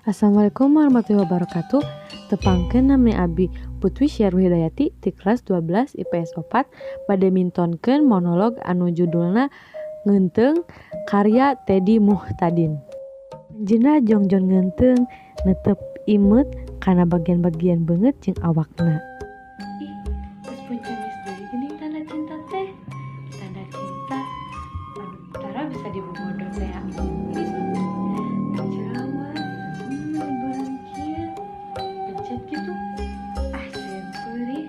Assalamualaikum warahmatullahi wabarakatuh. Tepangkeun nami abdi Putri Syarul Hidayati ti kelas 12 IPS 4 bade mintonkeun monolog anu judulna Ngeunteung karya Teddy Muhtadin. Anjeunna jongjon ngeunteung netep imeut kana bagian-bagian beungeut jeung awakna. Ih, geus puncenis deui geuning tanda cinta teh. Tanda cinta anu tara bisa dibobodo teh. Jerawat, beureum kieu, pencet kitu. Ah, sieun peurih.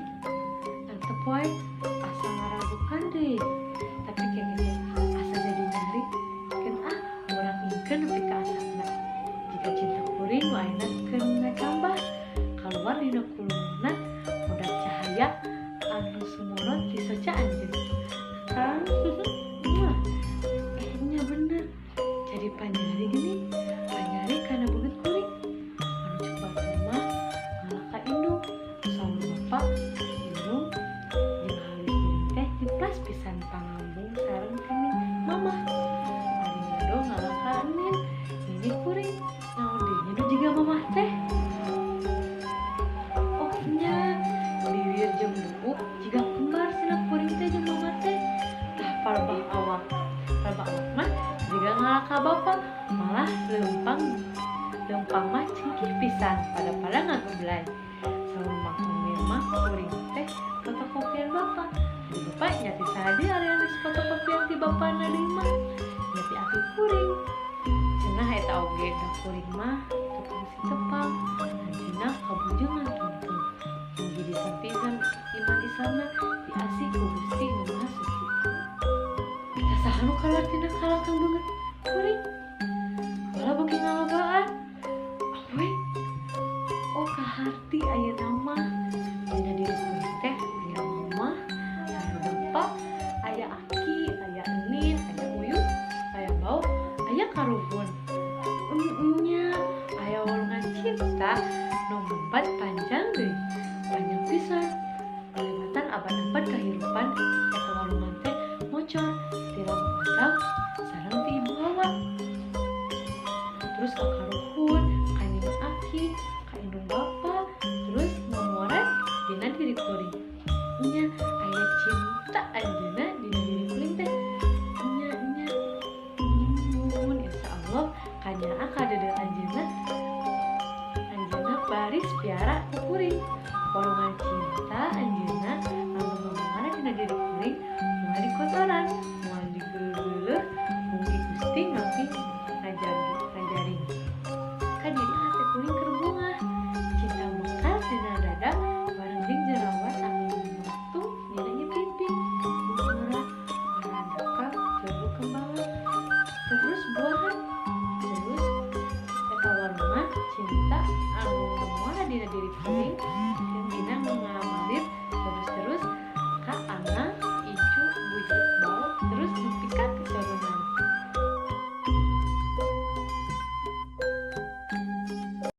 Antep wae asa ngaragukan deui. Tapi kayaknya asa jadi nyeri. Keun ah, urang ingkeun nepi ka asapna. Jika cinta kuring nu ayeuna keur ngacambah, kaluar dina kulungna budak cahaya anu sumorot ti soca anjeun. Kang, muah. Nya bener. Jadi panyari geuning, panyari kana beungeut kuring. Anu cek batur mah ngalah ka indung, saur bapa, indung jeung halus kuring teh jeplas pisan pangambung sareng kening mamah. Ari ngado ngalah ka enin, nini kuring. Naon deui nya nu jiga mamah teh? Oh nya, bibir jeung buuk jiga kembar cenah kuring teh jeung mamah teh. Tah palebah awak. Palebah awak mah jiga ngalah ka bapa, malah leumpang mah cengkih pisan pada-pada ngageblay. Saur Mang Emil mah kuring teh fotokopian bapa. Di bapa nya ti saha deui ari geus fotokopian ti bapana deui mah. Nya ti aki kuring. Cenah eta oge da kuring mah tukang si cepang. Anjeunna kabujengan tungtung. Mugi ditampi iman Islamna diasih ku Gusti Nu Maha Suci. Eta saha nu kaluar tina kalangkang beungeut kuring? Bala beuki ngalobaan. Awe. Oh kaharti ayeuna mah. Dina diri kuring teh aya mamah, aya bapa, aya aki, aya enin, aya uyut, aya bau, aya karuhun. Nya, aya walungan cinta nu ngembat panjang deui. Panjang pisan. Kalewatan abad-abad kahirupan eta walungan teh ngocor ti Rama Adam sareng ti Ibu Hawa. Terus ka karuhun, ka indung aki, ka indung bapa, terus ngamuara dina diri kuring. Nya, aya cinta anjeunna dina diri kuring teh. Nya nya. Nuhun insyaallah kanyaah ka deudeuh anjeunna. Anjeunna baris piara ku kuring. Walungan cinta anjeunna anu ngamuara dina diri kuring moal dikotoran, moal digeuleuh, mugi Gusti ngampi ngajaring. Ka diri hate kuring keur bungah. Cinta mekar dina dada bareng jeung jerawat anu lumatung dina ieu pipi. Bungah ngaradakang keur kembangan terus buahan. Terus eta walungan cinta anu ngamuara dina diri kuring jeung dina ngamalir